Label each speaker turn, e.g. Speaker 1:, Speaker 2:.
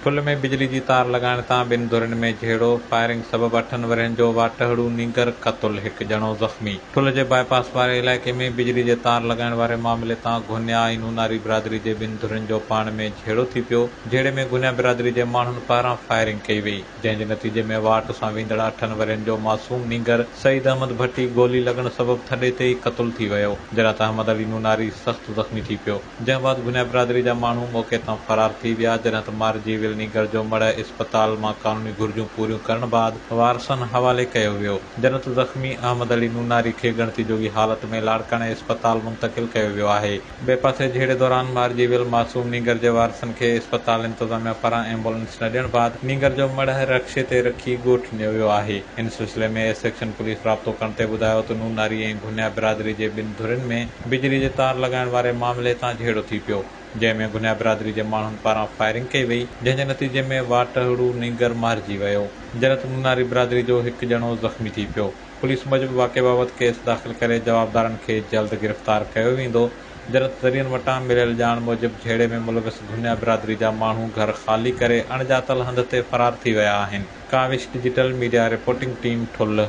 Speaker 1: ٺل ۾ بجلي جي تار لڳائڻ تان ٻن ڌرين ۾ جهيڙو، فائرنگ سبب اٺن ورهين جو واٽهڙو نينگر قتل، هڪ ڄڻو زخمي. ٺل جي باء پاس واري علائقي ۾ بجلي جي تار لڳائڻ واري معاملي تان گهنيا ۽ نوناري برادري جي ٻن ڌرين جو پاڻ ۾ جهيڙو ٿي پيو، جهيڙي ۾ گهنيا برادري جي ماڻهن پاران فائرنگ ڪئي وئي، جنهن جي نتيجي ۾ واٽ سان ويندڙ اٺن ورهين جو معصوم نينگر سعيد احمد ڀٽي گولي لڳڻ سبب ٿڏي تي ئي قتل ٿي ويو، جڏهن ته احمد علي نوناري سخت زخمي ٿي پيو. جنهن بعد گهنيا برادري جا ماڻهو موقعي تان فرار ٿي ويا، جڏهن ته مارجي ويل نينگر جو مڙهه اسپتال مان قانوني گهرجون پوريون ڪرڻ بعد وارثن حوالي ڪيو ويو، جڏهن ته زخمي احمد علي نوناري کي ڳڻتي جوڳي حالت ۾ لاڙڪاڻي اسپتال منتقل ڪيو ويو آهي. ٻئي پاسي جهيڙي دوران مارجي ويل معصوم نينگر جي وارثن کي اسپتال انتظاميا پاران ايمبولينس نه ڏيڻ بعد نينگر جو مڙهه رڪشي تي رکي ڳوٺ نيو ويو آهي. ان سلسلي ۾ اي سيڪشن پوليس رابطو ڪرڻ تي ٻڌايو ته نوناري ۽ گهنيا برادري جي ٻن ڌرين ۾ بجلي جي تار لڳائڻ واري معاملي تان جهيڙو ٿي پيو، جنهن ۾ گهنيا برادري جي ماڻهن پاران فائرنگ ڪئي وئي، جنهن جي نتيجي ۾ واٽهڙو نينگر مارجي ويو، جڏهن ته نوناري برادري جو هڪ ڄڻو زخمي ٿي پيو. پوليس موجب واقعي بابت ڪيس داخل ڪري جوابدارن کي جلد گرفتار ڪيو ويندو، جڏهن ته ذريعن وٽان مليل ڄاڻ موجب جهيڙي ۾ ملوث گهنيا برادري جا ماڻهو گهر خالي ڪري اڻڄاتل هنڌ تي فرار ٿي ويا آهن. Kawish digital media reporting team Thul.